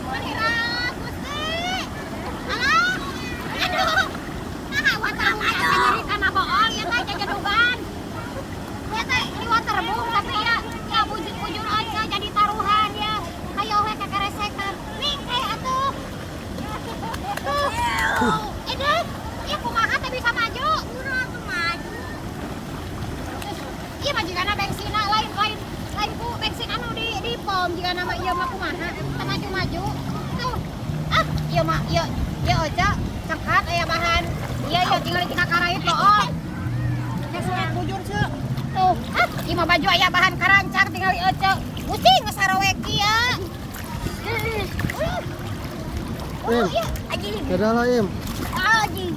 Manira, Gusti. Alah. Aduh. Nah, waterboom asa nyeri kana bool ya teh jajadugan. Ya teh ini waterboom, tapi ya ya bujur-bujur aja jadi taruhan ya. Hayo we kekeresekan. Mingke atuh. Tuh. Ini, ya kumaha teh bisa maju? Maju. Iya, majikana bensinna lain lain lain ku bensin anu di pom jika nama ieu mah, kumaha teu maju-maju tuh. Ah, ieu mah ieu ieu oca cengkat aya bahan iya iya, tinggal tinggal karait bool. Kesulit bujur ce. Tuh, ah, ieu mah baju aya bahan karancang, tinggal oca Gusti geus sarowe kieu. Im, Oh iya, anjing. Dadah lah, Im. Anjing.